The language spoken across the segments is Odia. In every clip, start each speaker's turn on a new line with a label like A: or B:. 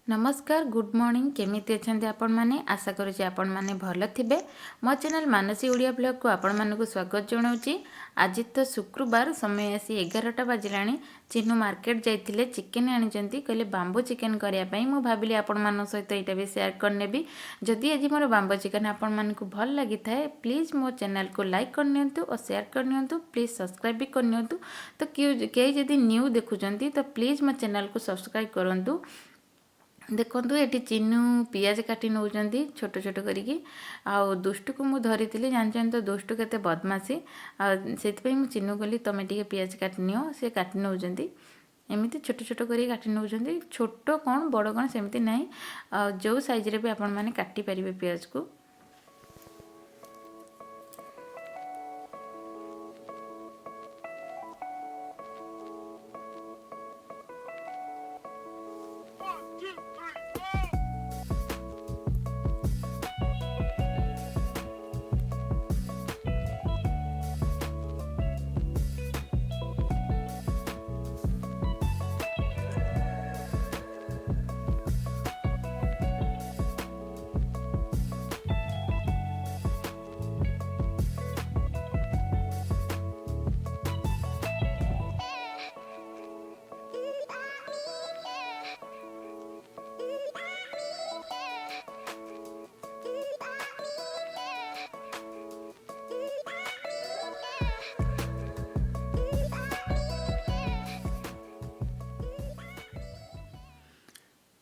A: ନମସ୍କାର, ଗୁଡ଼୍ ମର୍ଣ୍ଣିଂ। କେମିତି ଅଛନ୍ତି ଆପଣମାନେ? ଆଶା କରୁଛି ଆପଣମାନେ ଭଲ ଥିବେ। ମୋ ଚ୍ୟାନେଲ୍ ମାନସୀ ଓଡ଼ିଆ ବ୍ଲଗ୍କୁ ଆପଣମାନଙ୍କୁ ସ୍ୱାଗତ ଜଣାଉଛି। ଆଜି ତ ଶୁକ୍ରବାର, ସମୟ ଆସି 11ଟା ବାଜିଲାଣି। ଚିନୁ ମାର୍କେଟ ଯାଇଥିଲେ, ଚିକେନ୍ ଆଣିଛନ୍ତି, କହିଲେ ବାମ୍ବୁ ଚିକେନ୍ କରିବା ପାଇଁ। ମୁଁ ଭାବିଲି ଆପଣମାନଙ୍କ ସହିତ ଏଇଟା ବି ସେୟାର କରିନେବି। ଯଦି ଆଜି ମୋର ବାମ୍ବୁ ଚିକେନ୍ ଆପଣମାନଙ୍କୁ ଭଲ ଲାଗିଥାଏ, ପ୍ଲିଜ୍ ମୋ ଚ୍ୟାନେଲ୍କୁ ଲାଇକ୍ କରିନିଅନ୍ତୁ ଓ ସେୟାର କରିନିଅନ୍ତୁ। ପ୍ଲିଜ୍ ସବସ୍କ୍ରାଇବ୍ ବି କରିନିଅନ୍ତୁ। ତ କେହି ଯଦି ନ୍ୟୁ ଦେଖୁଛନ୍ତି, ତ ପ୍ଲିଜ୍ ମୋ ଚ୍ୟାନେଲ୍କୁ ସବସ୍କ୍ରାଇବ୍ କରନ୍ତୁ। ଦେଖନ୍ତୁ, ଏଠି ଚିନୁ ପିଆଜ କାଟି ନେଉଛନ୍ତି ଛୋଟ ଛୋଟ କରିକି ଆଉ ଦୁଷ୍ଟୁକୁ ମୁଁ ଧରିଥିଲି। ଜାଣିଛନ୍ତି ତ ଦୁଷ୍ଟୁ କେତେ ବଦମାସି, ଆଉ ସେଥିପାଇଁ ମୁଁ ଚିନୁ କହିଲି, ତୁମେ ଟିକେ ପିଆଜ କାଟି ନିଅ। ସେ କାଟି ନେଉଛନ୍ତି, ଏମିତି ଛୋଟ ଛୋଟ କରିକି କାଟି ନେଉଛନ୍ତି। ଛୋଟ କ'ଣ ବଡ଼ କ'ଣ ସେମିତି ନାହିଁ, ଆଉ ଯେଉଁ ସାଇଜ୍ରେ ବି ଆପଣମାନେ କାଟିପାରିବେ ପିଆଜକୁ।
B: One, two, three, four.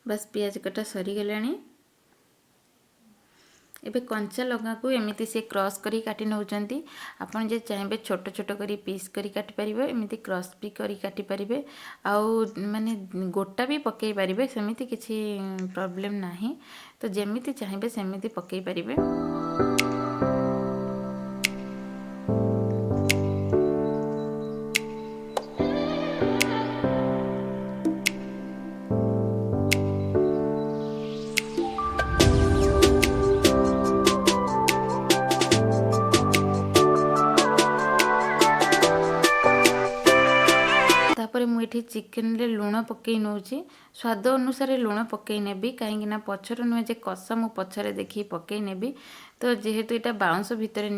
A: ବାସ୍, ପିଆଜ କଟା ସରିଗଲାଣି। ଏବେ କଞ୍ଚା ଲଙ୍କାକୁ ଏମିତି ସେ କ୍ରସ୍ କରି କାଟି ନେଉଛନ୍ତି। ଆପଣ ଯଦି ଚାହିଁବେ, ଛୋଟ ଛୋଟ କରି ପିସ୍ କରି କାଟିପାରିବେ, ଏମିତି କ୍ରସ୍ ବି କରି କାଟିପାରିବେ ଆଉ ମାନେ ଗୋଟା ବି ପକାଇ ପାରିବେ। ସେମିତି କିଛି ପ୍ରୋବ୍ଲେମ୍ ନାହିଁ। ତ ଯେମିତି ଚାହିଁବେ ସେମିତି ପକାଇ ପାରିବେ। ତାପରେ ମୁଁ ଏଠି ଚିକେନରେ ଲୁଣ ପକାଇ ନେଉଛି। ସ୍ୱାଦ ଅନୁସାରେ ଲୁଣ ପକାଇ ନେବି, କାହିଁକିନା ପଛରେ ନୁହେଁ ଯେ କଷା ମୁଁ ପଛରେ ଦେଖିକି ପକାଇ ନେବି। ତ ଯେହେତୁ ଏଇଟା ବାଉଁଶ ଭିତରେ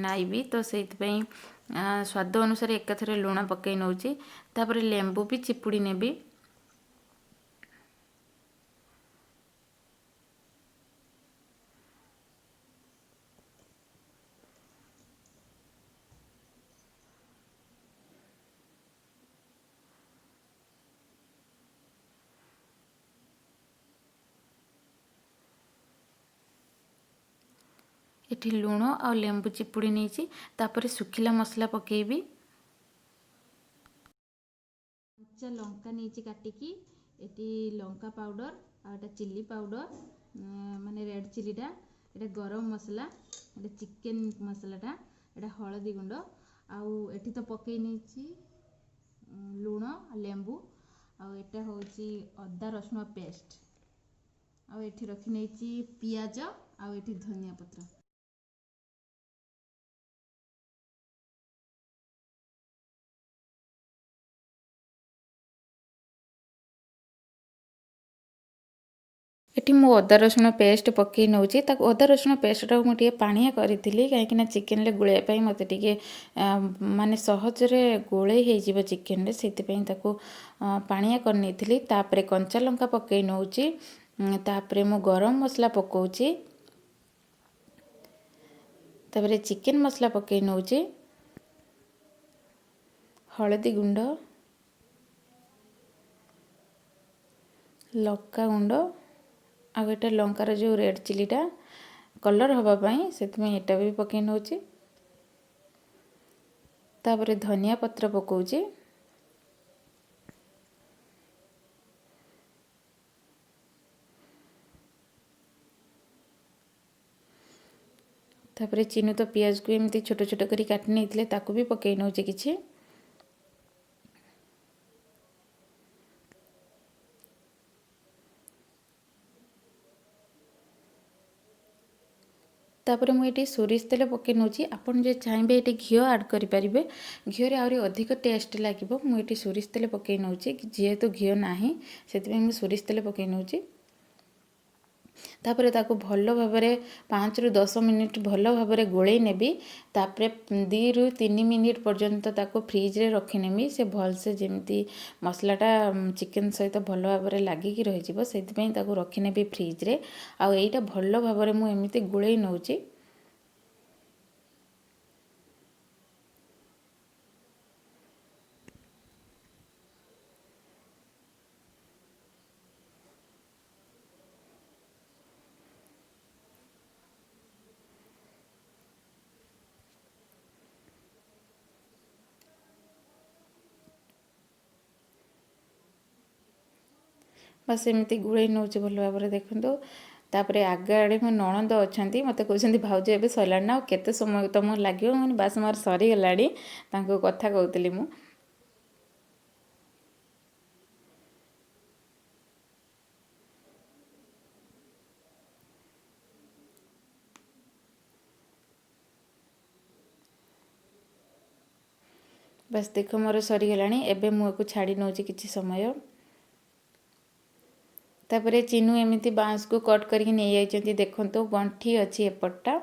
A: ନାଇବି, ତ ସେଇଥିପାଇଁ ସ୍ୱାଦ ଅନୁସାରେ ଏକାଥରେ ଲୁଣ ପକାଇ ନେଉଛି। ତାପରେ ଲେମ୍ବୁ ବି ଚିପୁଡ଼ି ନେବି। ଏଠି ଲୁଣ ଆଉ ଲେମ୍ବୁ ଚିପୁଡ଼ି ନେଇଛି। ତାପରେ ଶୁଖିଲା ମସଲା ପକାଇବି। କଞ୍ଚା ଲଙ୍କା ନେଇଛି କାଟିକି। ଏଠି ଲଙ୍କା ପାଉଡ଼ର ଆଉ ଏଇଟା ଚିଲି ପାଉଡ଼ର, ମାନେ ରେଡ଼୍ ଚିଲିଟା। ଏଇଟା ଗରମ ମସଲା, ଏଇଟା ଚିକେନ୍ ମସଲାଟା, ଏଇଟା ହଳଦୀ ଗୁଣ୍ଡ। ଆଉ ଏଠି ତ ପକାଇ ନେଇଛି ଲୁଣ, ଲେମ୍ବୁ ଆଉ ଏଇଟା ହେଉଛି ଅଦା ରସୁଣ ପେଷ୍ଟ। ଆଉ ଏଠି ରଖିନେଇଛି ପିଆଜ ଆଉ ଏଠି ଧନିଆ ପତ୍ର। ଏଠି ମୁଁ ଅଦା ରସୁଣ ପେଷ୍ଟ ପକାଇ ନେଉଛି। ତାକୁ ଅଦା ରସୁଣ ପେଷ୍ଟଟାକୁ ମୁଁ ଟିକେ ପାଣିଆ କରିଥିଲି, କାହିଁକିନା ଚିକେନରେ ଗୋଳେଇବା ପାଇଁ ମୋତେ ଟିକେ ମାନେ ସହଜରେ ଗୋଳେଇ ହେଇଯିବ ଚିକେନରେ, ସେଥିପାଇଁ ତାକୁ ପାଣିଆ କରିନେଇଥିଲି। ତାପରେ କଞ୍ଚା ଲଙ୍କା ପକାଇ ନେଉଛି। ତାପରେ ମୁଁ ଗରମ ମସଲା ପକାଉଛି। ତାପରେ ଚିକେନ୍ ମସଲା ପକାଇ ନେଉଛି, ହଳଦୀ ଗୁଣ୍ଡ, ଲଙ୍କା ଗୁଣ୍ଡ ଆଉ ଏଇଟା ଲଙ୍କାର ଯେଉଁ ରେଡ଼୍ ଚିଲିଟା, କଲର୍ ହେବା ପାଇଁ ସେଥିପାଇଁ ଏଇଟା ବି ପକାଇ ନେଉଛି। ତାପରେ ଧନିଆ ପତ୍ର ପକାଉଛି। ତାପରେ ଚିନୁ ତ ପିଆଜକୁ ଏମିତି ଛୋଟ ଛୋଟ କରି କାଟି ନେଇଥିଲେ, ତାକୁ ବି ପକାଇ ନେଉଛି କିଛି। ତାପରେ ମୁଁ ଏଠି ସୋରିଷ ତେଲ ପକାଇ ନେଉଛି। ଆପଣ ଯଦି ଚାହିଁବେ, ଏଠି ଘିଅ ଆଡ଼୍ କରିପାରିବେ। ଘିଅରେ ଆହୁରି ଅଧିକ ଟେଷ୍ଟ ଲାଗିବ। ମୁଁ ଏଠି ସୋରିଷ ତେଲ ପକାଇ ନେଉଛି। ଯେହେତୁ ଘିଅ ନାହିଁ, ସେଥିପାଇଁ ମୁଁ ସୋରିଷ ତେଲ ପକାଇ ନେଉଛି। ତାପରେ ତାକୁ ଭଲ ଭାବରେ 5ରୁ 10 ମିନିଟ୍ ଭଲ ଭାବରେ ଗୋଳେଇ ନେବି। ତାପରେ 2ରୁ 3 ମିନିଟ୍ ପର୍ଯ୍ୟନ୍ତ ତାକୁ ଫ୍ରିଜରେ ରଖିନେବି। ସେ ଭଲସେ ଯେମିତି ମସଲାଟା ଚିକେନ୍ ସହିତ ଭଲ ଭାବରେ ଲାଗିକି ରହିଯିବ, ସେଇଥିପାଇଁ ତାକୁ ରଖିନେବି ଫ୍ରିଜରେ। ଆଉ ଏଇଟା ଭଲ ଭାବରେ ମୁଁ ଏମିତି ଗୋଳେଇ ନେଉଛି। ବାସ୍, ଏମିତି ଗୋଳେଇ ନେଉଛି ଭଲ ଭାବରେ, ଦେଖନ୍ତୁ। ତାପରେ ଆଗ ଆଡ଼େ ମୋ ନଣନ୍ଦ ଅଛନ୍ତି, ମୋତେ କହୁଛନ୍ତି, "ଭାଉଜ, ଏବେ ସରିଲାଣି ନା ଆଉ କେତେ ସମୟ ତମକୁ ଲାଗିବ?" ମୁଁ କହିଲି, "ବାସ୍, ମୋର ସରିଗଲାଣି।" ତାଙ୍କୁ କଥା କହୁଥିଲି ମୁଁ। ବାସ୍, ଦେଖ, ମୋର ସରିଗଲାଣି। ଏବେ ମୁଁ ୟାକୁ ଛାଡ଼ି ନେଉଛି କିଛି ସମୟ। ତାପରେ ଚିନୁ ଏମିତି ବାଉଁଶକୁ କଟ୍ କରିକି ନେଇଯାଇଛନ୍ତି। ଦେଖନ୍ତୁ, ଗଣ୍ଠି ଅଛି ଏପଟଟା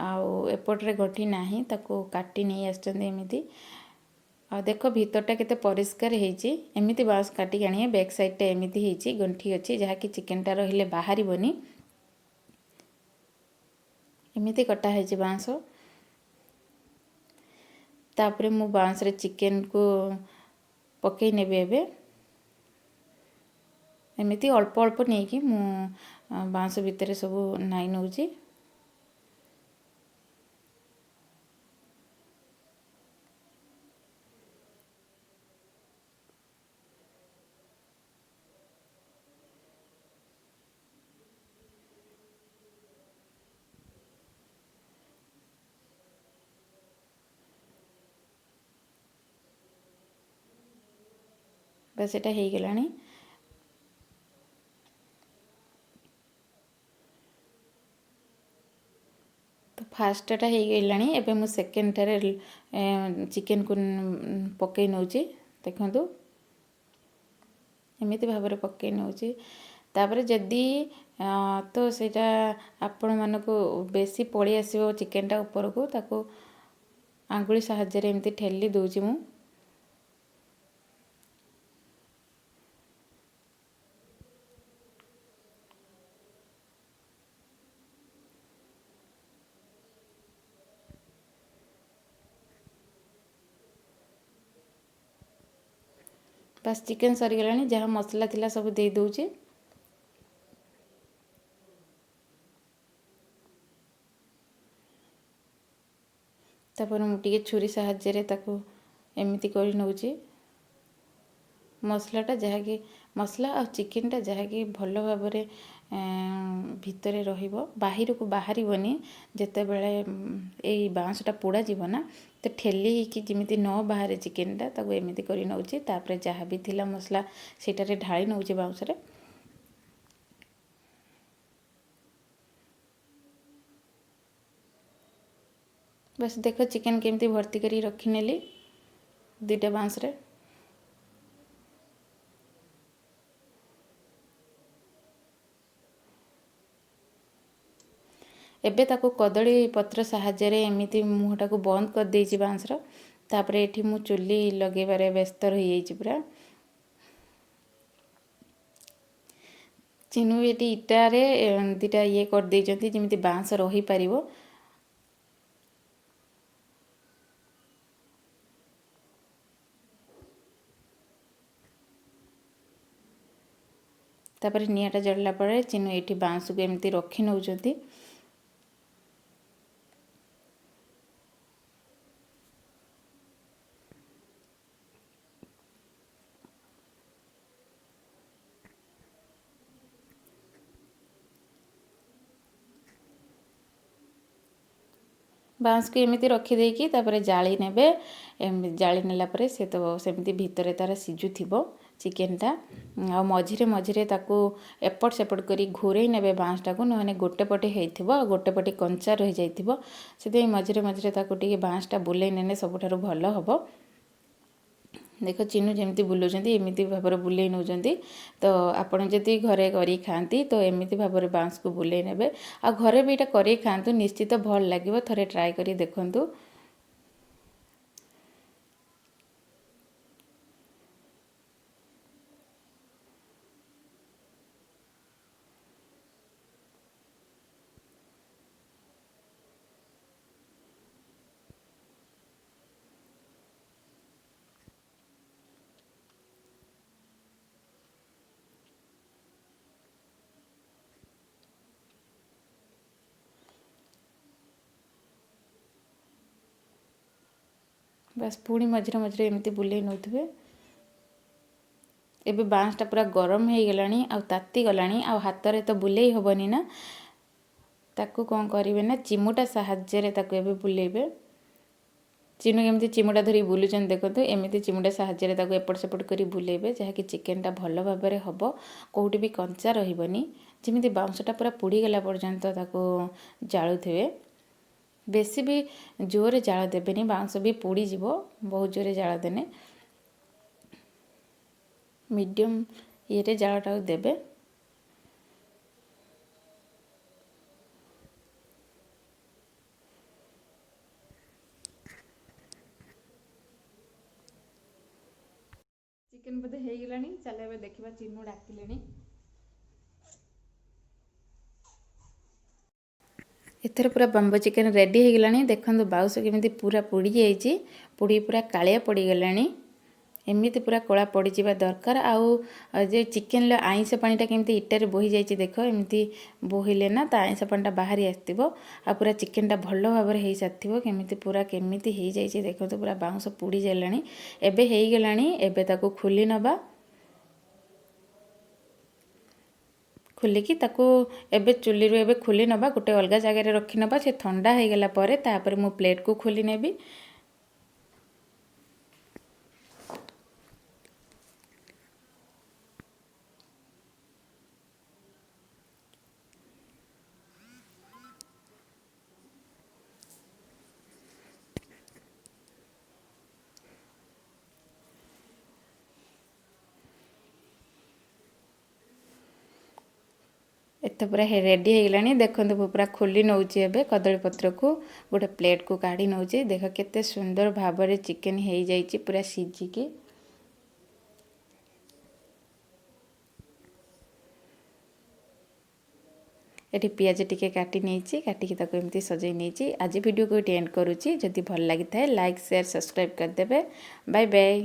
A: ଆଉ ଏପଟରେ ଗଣ୍ଠି ନାହିଁ। ତାକୁ କାଟି ନେଇ ଆସିଛନ୍ତି ଏମିତି। ଆଉ ଦେଖ, ଭିତରଟା କେତେ ପରିଷ୍କାର ହେଇଛି। ଏମିତି ବାଉଁଶ କାଟିକି ଆଣିବେ। ବ୍ୟାକ୍ ସାଇଡ଼୍ଟା ଏମିତି ହେଇଛି, ଗଣ୍ଠି ଅଛି, ଯାହାକି ଚିକେନଟା ରହିଲେ ବାହାରିବନି। ଏମିତି କଟା ହେଇଛି ବାଉଁଶ। ତାପରେ ମୁଁ ବାଉଁଶରେ ଚିକେନକୁ ପକେଇ ନେବି। ଏବେ ଏମିତି ଅଳ୍ପ ଅଳ୍ପ ନେଇକି ମୁଁ ବାଉଁଶ ଭିତରେ ସବୁ ନାଇ ନେଉଛି। ବାସ୍, ଏଇଟା ହେଇଗଲାଣି। ତ ଫାଷ୍ଟଟା ହେଇଗଲାଣି। ଏବେ ମୁଁ ସେକେଣ୍ଡଟାରେ ଚିକେନକୁ ପକେଇ ନେଉଛି। ଦେଖନ୍ତୁ, ଏମିତି ଭାବରେ ପକେଇ ନେଉଛି। ତାପରେ ଯଦି ତ ସେଇଟା ଆପଣମାନଙ୍କୁ ବେଶୀ ପଳେଇ ଆସିବ ଚିକେନଟା ଉପରକୁ, ତାକୁ ଆଙ୍ଗୁଳି ସାହାଯ୍ୟରେ ଏମିତି ଠେଲି ଦେଉଛି ମୁଁ। ବାସ୍, ଚିକେନ୍ ସରିଗଲାଣି। ଯାହା ମସଲା ଥିଲା ସବୁ ଦେଇ ଦେଉଛି। ତାପରେ ମୁଁ ଟିକେ ଛୁରୀ ସାହାଯ୍ୟରେ ତାକୁ ଏମିତି କରି ନେଉଛି ମସଲାଟା, ଯାହାକି ମସଲା ଆଉ ଚିକେନଟା ଯାହାକି ଭଲ ଭାବରେ ଭିତରେ ରହିବ, ବାହିରକୁ ବାହାରିବନି। ଯେତେବେଳେ ଏଇ ବାଉଁଶଟା ପୋଡ଼ାଯିବ ନା, ତ ଠେଲି ହେଇକି ଯେମିତି ନ ବାହାରେ ଚିକେନଟା, ତାକୁ ଏମିତି କରି ନେଉଛି। ତାପରେ ଯାହା ବି ଥିଲା ମସଲା ସେଇଟାରେ ଢାଳି ନେଉଛି ବାଉଁଶରେ। ବାସ୍, ଦେଖ, ଚିକେନ୍ କେମିତି ଭର୍ତ୍ତି କରି ରଖିନେଲି ଦୁଇଟା ବାଉଁଶରେ। ଏବେ ତାକୁ କଦଳୀ ପତ୍ର ସାହାଯ୍ୟରେ ଏମିତି ମୁହଁଟାକୁ ବନ୍ଦ କରିଦେଇଛି ବାଉଁଶର। ତାପରେ ଏଠି ମୁଁ ଚୁଲି ଲଗେଇବାରେ ବ୍ୟସ୍ତ ରହିଯାଇଛି ପୁରା। ଚିନୁ ଏଠି ଇଟାରେ ଦୁଇଟା ଇଏ କରିଦେଇଛନ୍ତି, ଯେମିତି ବାଉଁଶ ରହିପାରିବ। ତାପରେ ନିଆଁଟା ଜଳିଲା ପରେ ଚିନୁ ଏଇଠି ବାଉଁଶକୁ ଏମିତି ରଖି ନେଉଛନ୍ତି। ବାଉଁଶକୁ ଏମିତି ରଖିଦେଇକି ତାପରେ ଜାଳି ନେବେ। ଏମିତି ଜାଳି ନେଲା ପରେ ସେ ତ ସେମିତି ଭିତରେ ତାର ସିଝୁଥିବ ଚିକେନଟା। ଆଉ ମଝିରେ ମଝିରେ ତାକୁ ଏପଟ ସେପଟ କରି ଘୋରେଇ ନେବେ ବାଉଁଶଟାକୁ, ନହେଲେ ଗୋଟେ ପଟେ ହେଇଥିବ ଆଉ ଗୋଟେ ପଟେ କଞ୍ଚା ରହିଯାଇଥିବ। ସେଥିପାଇଁ ମଝିରେ ମଝିରେ ତାକୁ ଟିକେ ବାଉଁଶଟା ବୁଲେଇ ନେଲେ ସବୁଠାରୁ ଭଲ ହେବ। ଦେଖ, ଚିନୁ ଯେମିତି ବୁଲାଉଛନ୍ତି, ଏମିତି ଭାବରେ ବୁଲେଇ ନେଉଛନ୍ତି। ତ ଆପଣ ଯଦି ଘରେ କରିକି ଖାଆନ୍ତି, ତ ଏମିତି ଭାବରେ ବାଉଁଶକୁ ବୁଲେଇ ନେବେ। ଆଉ ଘରେ ବି ଏଇଟା କରିକି ଖାଆନ୍ତୁ, ନିଶ୍ଚିତ ଭଲ ଲାଗିବ। ଥରେ ଟ୍ରାଏ କରି ଦେଖନ୍ତୁ। ବାସ୍, ପୁଣି ମଝିରେ ମଝିରେ ଏମିତି ବୁଲେଇ ନେଉଥିବେ। ଏବେ ବାଉଁଶଟା ପୁରା ଗରମ ହେଇଗଲାଣି ଆଉ ତାତି ଗଲାଣି, ଆଉ ହାତରେ ତ ବୁଲେଇ ହେବନି ନା। ତାକୁ କ'ଣ କରିବେ ନା, ଚିମୁଟା ସାହାଯ୍ୟରେ ତାକୁ ଏବେ ବୁଲେଇବେ। ଚିନୁ କେମିତି ଚିମୁଟା ଧରି ବୁଲୁଛନ୍ତି ଦେଖନ୍ତୁ। ଏମିତି ଚିମୁଟା ସାହାଯ୍ୟରେ ତାକୁ ଏପଟ ସେପଟ କରି ବୁଲେଇବେ, ଯାହାକି ଚିକେନଟା ଭଲ ଭାବରେ ହେବ, କେଉଁଠି ବି କଞ୍ଚା ରହିବନି। ଯେମିତି ବାଉଁଶଟା ପୁରା ପୋଡ଼ିଗଲା ପର୍ଯ୍ୟନ୍ତ ତାକୁ ଜାଳୁଥିବେ। ବେଶୀ ବି ଜୋରରେ ଜାଳ ଦେବେନି, ବାଉଁଶ ବି ପୋଡ଼ିଯିବ ବହୁତ ଜୋରେ ଜାଳ ଦେନେ। ମିଡ଼ିୟମ୍ ଇଏରେ ଜାଳଟାକୁ ଦେବେ।
C: ଚିକେନ୍ ବୋଧେ ହେଇଗଲାଣି, ଚାଲ ଏବେ ଦେଖିବା। ଚିନୁ ଡାକିଲେଣି।
A: ଏଥର ପୁରା ବାମ୍ବୋ ଚିକେନ୍ ରେଡ଼ି ହେଇଗଲାଣି। ଦେଖନ୍ତୁ, ବାଉଁଶ କେମିତି ପୁରା ପୋଡ଼ି ଯାଇଛି, ପୋଡ଼ି ପୁରା କାଳିଆ ପଡ଼ିଗଲାଣି। ଏମିତି ପୁରା କଳା ପଡ଼ିଯିବା ଦରକାର। ଆଉ ଯେ ଚିକେନର ଆଇଁଷ ପାଣିଟା କେମିତି ଇଟାରେ ବୋହି ଯାଇଛି ଦେଖ। ଏମିତି ବୋହିଲେ ନା ତା ଆଇଁଷ ପାଣିଟା ବାହାରି ଆସିଥିବ, ଆଉ ପୁରା ଚିକେନଟା ଭଲ ଭାବରେ ହେଇସାରିଥିବ। କେମିତି ପୁରା କେମିତି ହେଇଯାଇଛି ଦେଖନ୍ତୁ, ପୁରା ବାଉଁଶ ପୋଡ଼ି ଗଲାଣି। ଏବେ ହେଇଗଲାଣି, ଏବେ ତାକୁ ଖୋଲି ନେବା। ଖୋଲିକି ତାକୁ ଏବେ ଚୁଲିରୁ ଏବେ ଖୋଲି ନେବା, ଗୋଟେ ଅଲଗା ଜାଗାରେ ରଖି ନେବା। ସେ ଥଣ୍ଡା ହେଇଗଲା ପରେ ତାପରେ ମୁଁ ପ୍ଲେଟ୍କୁ ଖୋଲି ନେବି। ଏତେ ପୁରା ରେଡ଼ି ହେଇଗଲାଣି। ଦେଖନ୍ତୁ, ମୁଁ ପୁରା ଖୋଲି ନେଉଛି ଏବେ କଦଳୀ ପତ୍ରକୁ, ଗୋଟେ ପ୍ଲେଟ୍କୁ କାଢ଼ି ନେଉଛି। ଦେଖ, କେତେ ସୁନ୍ଦର ଭାବରେ ଚିକେନ୍ ହେଇଯାଇଛି ପୁରା ସିଝିକି। ଏଠି ପିଆଜ ଟିକେ କାଟି ନେଇଛି, କାଟିକି ତାକୁ ଏମିତି ସଜେଇ ନେଇଛି। ଆଜି ଭିଡ଼ିଓକୁ ଏଠି ଏଣ୍ଡ କରୁଛି। ଯଦି ଭଲ ଲାଗିଥାଏ, ଲାଇକ୍, ସେୟାର, ସବସ୍କ୍ରାଇବ୍ କରିଦେବେ। Bye bye.